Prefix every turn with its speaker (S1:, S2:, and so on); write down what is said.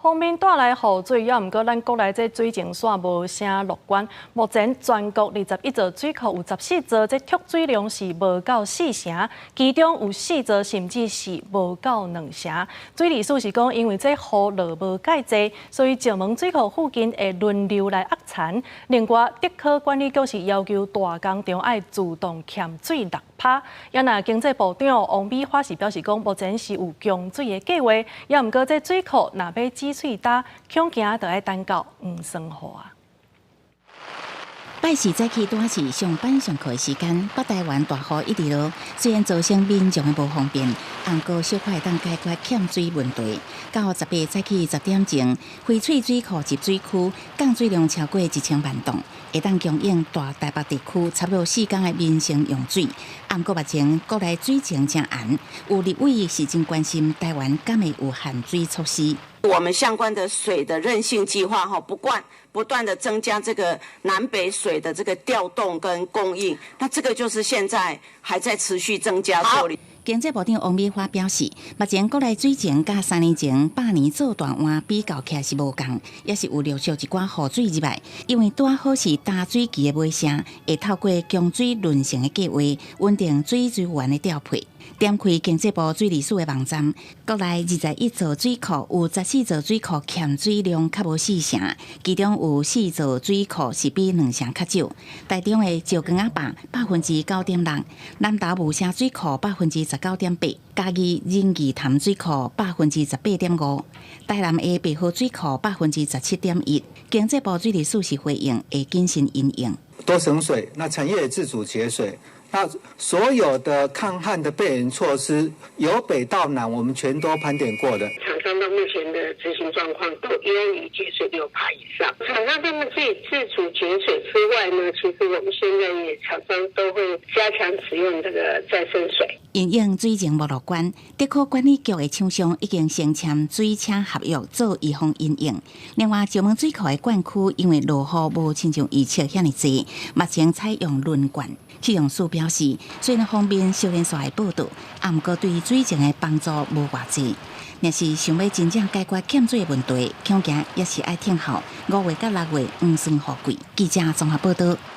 S1: 鋒面帶來雨水，猶毋過咱國內這水情煞無啥樂觀。目前全國21座水庫有14座，這蓄水量是無夠四成，其中有四座甚至是無夠兩成。水利署是講，因為這雨落無蓋濟，所以石門水庫附近會輪流來壓田。另外，竹科管理局是要求大工場愛自動欠水6%。也若經濟部長王美花是表示講，目前是有供水的計劃，猶毋過這水庫若欲止水焦，恐驚著愛等到黃酸雨啊。
S2: 拜四早起拄仔是上班上課的時間，北台灣大雨一直落，雖然造成民眾的無方便，毋過小可會當解決欠水問題。到18早起10點鐘，翡翠水庫集水區降水量超過1000萬噸，會當供應大台北地區差不多4工的民生用水。毋過目前國內水情誠絚，有立委是真關心台灣敢會有限水措施。
S3: 我們相關的水的韌性計劃，哈，不斷不斷的增加這個南北水的這個調動跟供應，那這個就是現在還在持續增加處理。
S2: 經濟部長王美花表示，目前國內水情佮3年前百年做大旱比較起來是無仝，也是有陸續一寡雨水入來，因為拄好是焦水期的尾聲，會透過供水輪成的計劃，穩定水資源的調配。點開經濟部水利署的網站，國內21座水庫有14座水庫欠水量較無四成，其中有四座水庫是比兩成較少。台中的石岡仔壩9.6%，南投霧社水庫19.8%，嘉義仁義潭水庫18.5%，台南的白河水庫17.1%。經濟部水利署是回應會謹慎因應，
S4: 多省水，那產業也自主節水。那所有的抗旱的備援措施，由北到南，我們全都盤點過的。
S5: 廠商到目前的執行狀況都優於節水6%以上。廠商他們自己自主節水之外呢，其實我們現在也廠商都會加強使用這個再生水。
S2: 因應水情無樂觀，竹科管理局的廠商已經先簽水車合約做預防因應。另外，石門水庫的灌區因為落雨無親像預測遐爾濟，目前採用輪灌。氣象署表示，雖然鋒面小連續的報道，毋過對水情的幫助無偌濟。若是想欲真正解決欠水的問題，恐驚也是愛等候5月佮6月黃酸雨季。記者綜合報道。